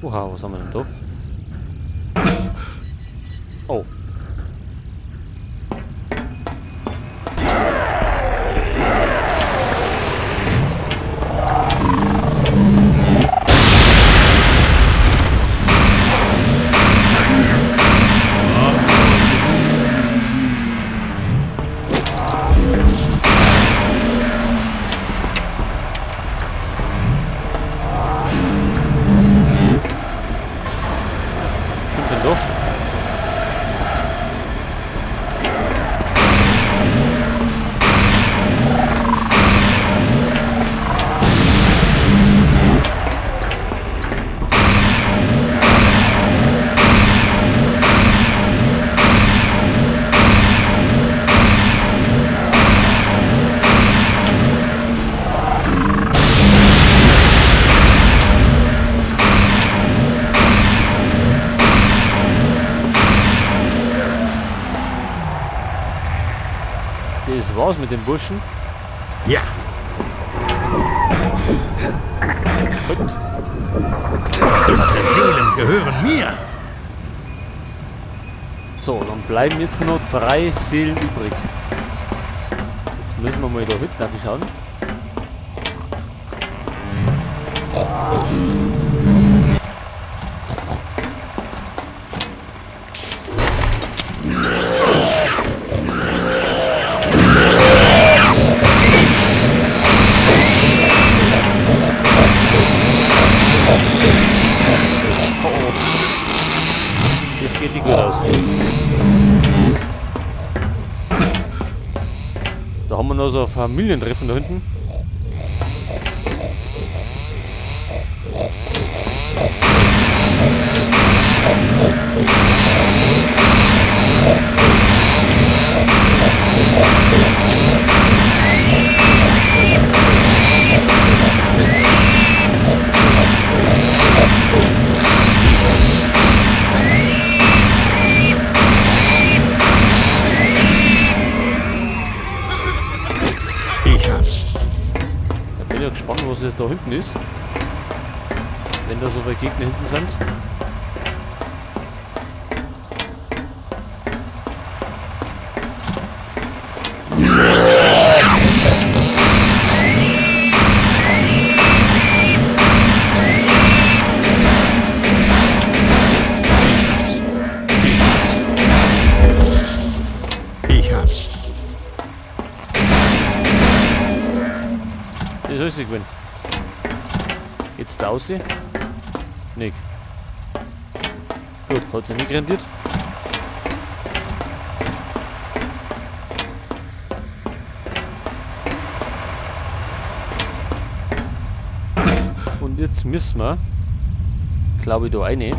Oha, was haben wir denn da? Oh. Kommt denn da? Das war's mit dem Burschen. Ja. Gut. Dunkle Seelen gehören mir. So, dann bleiben jetzt noch 3 Seelen übrig. Jetzt müssen wir mal da hinten schauen. Das geht nicht gut aus. Da haben wir noch so ein Familientreffen da hinten. Ich hab's. Da bin ich ja gespannt, was jetzt da hinten ist. Wenn da so viele Gegner hinten sind. Ich hab's. Das soll sie gewinnen. Jetzt da aussehen? Nicht. Gut, hat sich nicht rentiert. Und jetzt müssen wir, glaube ich, da rein.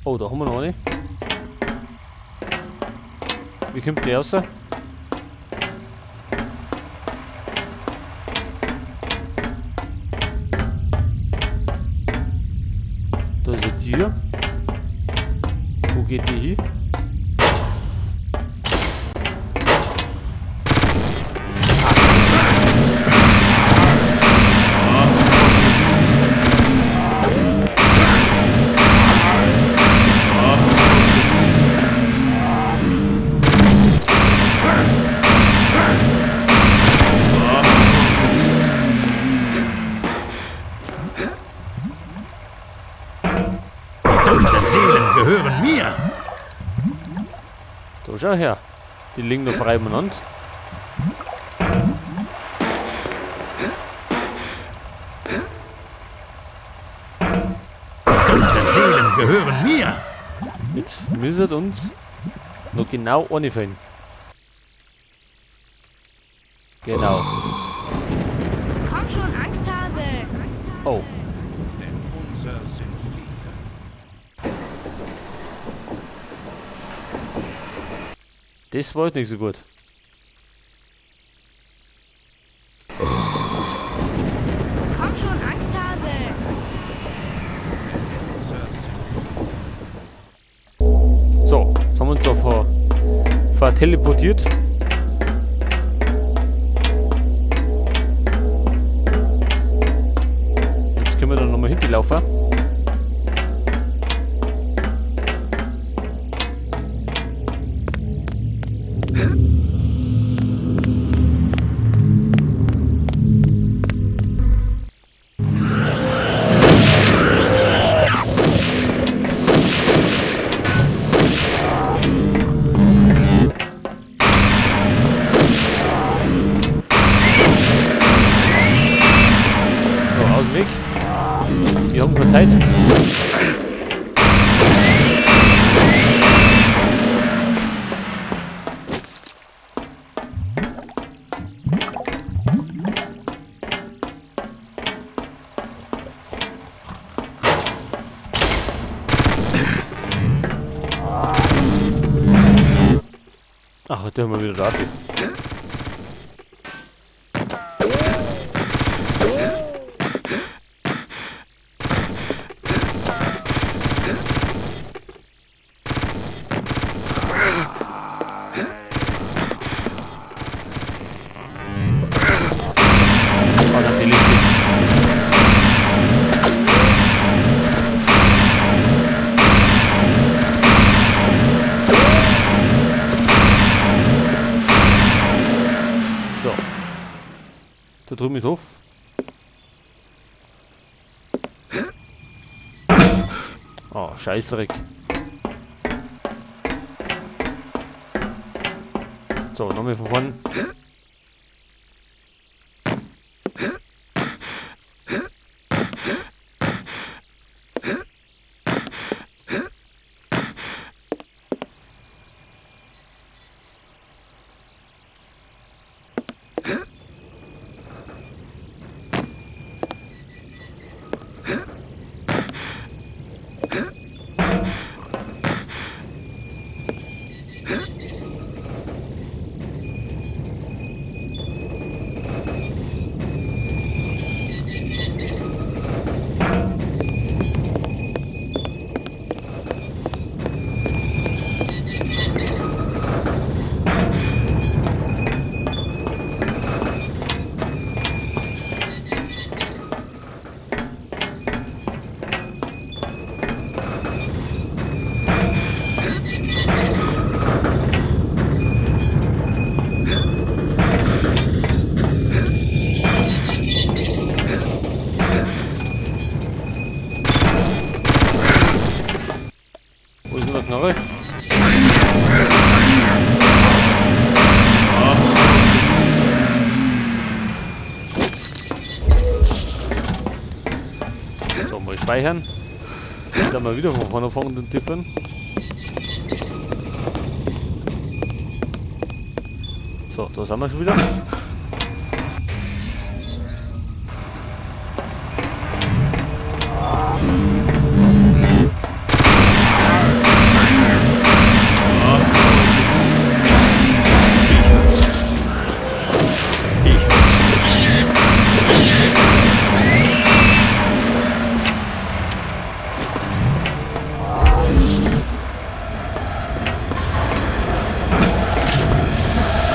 Oh, da haben wir noch eine. Wie kommt die raus? Da ist eine Tür. Wo geht die hin? Dunkle Seelen gehören mir. Da schau her. Die liegen noch frei umeinander. Dunkle Seelen gehören mir. Jetzt müssen uns noch genau eine finden. Genau. Komm schon, Angsthase. Oh. Denn unser sind Viecher. Das war jetzt nicht so gut. Komm schon, Angsthase. So, jetzt haben wir uns da verteleportiert. Jetzt können wir da nochmal hinterlaufen. So, aus dem Weg. Wir haben keine Zeit. Ach, da haben wir wieder dafür. So. Da drüben ist auf. Oh, Scheißdreck. So, nochmal von vorn. Wo ist denn der Knarre? So, mal speichern. Dann mal wieder von vorne fangen den Tiffen. So, da sind wir schon wieder. Ich hab's.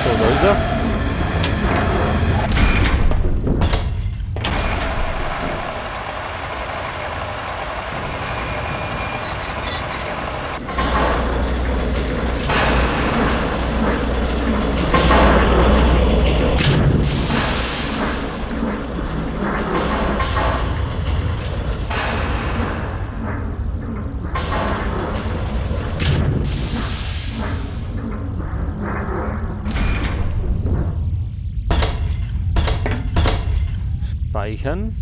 So, da ist er. Speichern.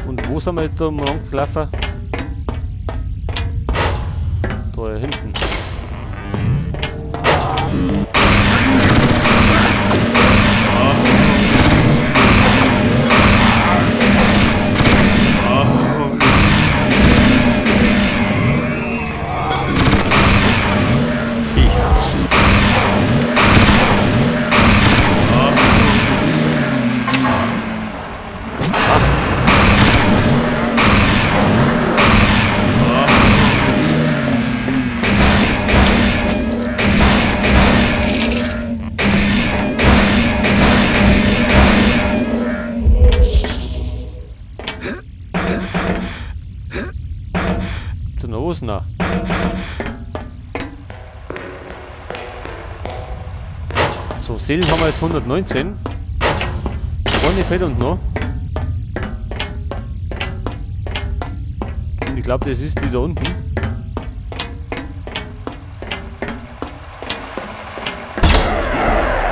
Und wo sind wir jetzt da mal gelaufen? Da hinten. was? Na. So, Seelen haben wir jetzt 119. Eine fehlt uns noch. Und ich glaube, das ist die da unten.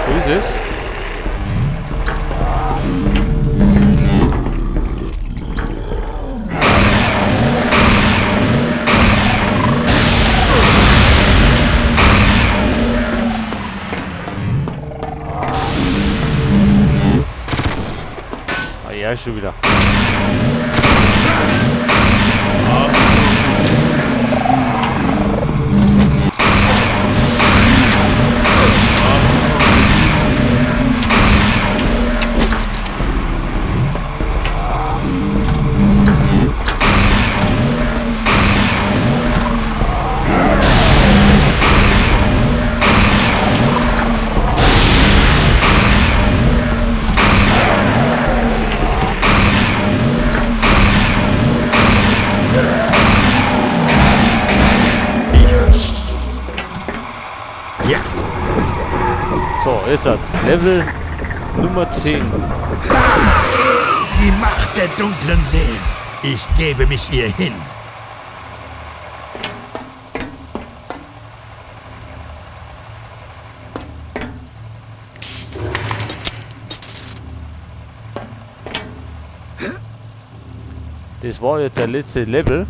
So ist es. Ja, schon wieder. Ja. So, jetzt hat Level Nummer 10. Die Macht der dunklen Seelen. Ich gebe mich ihr hin. Das war jetzt der letzte Level.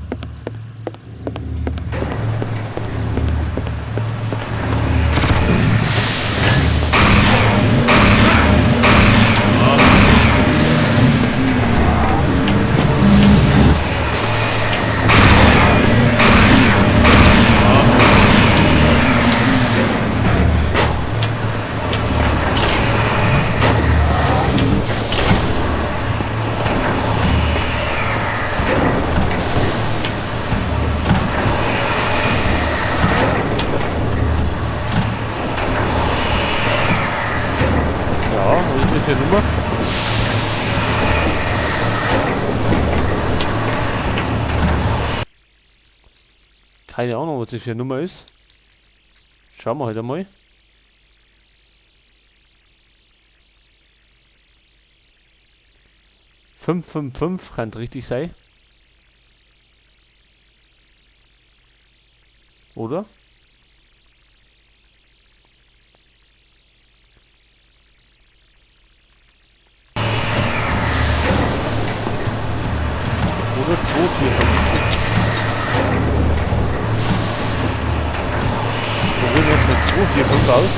Ja, was ist das für eine Nummer? Keine Ahnung, was das für eine Nummer ist. Schauen wir halt einmal. 555 kann richtig sein. Oder? Oder 2, 4, 5. Probieren wir erstmal 2, 4, 5 aus.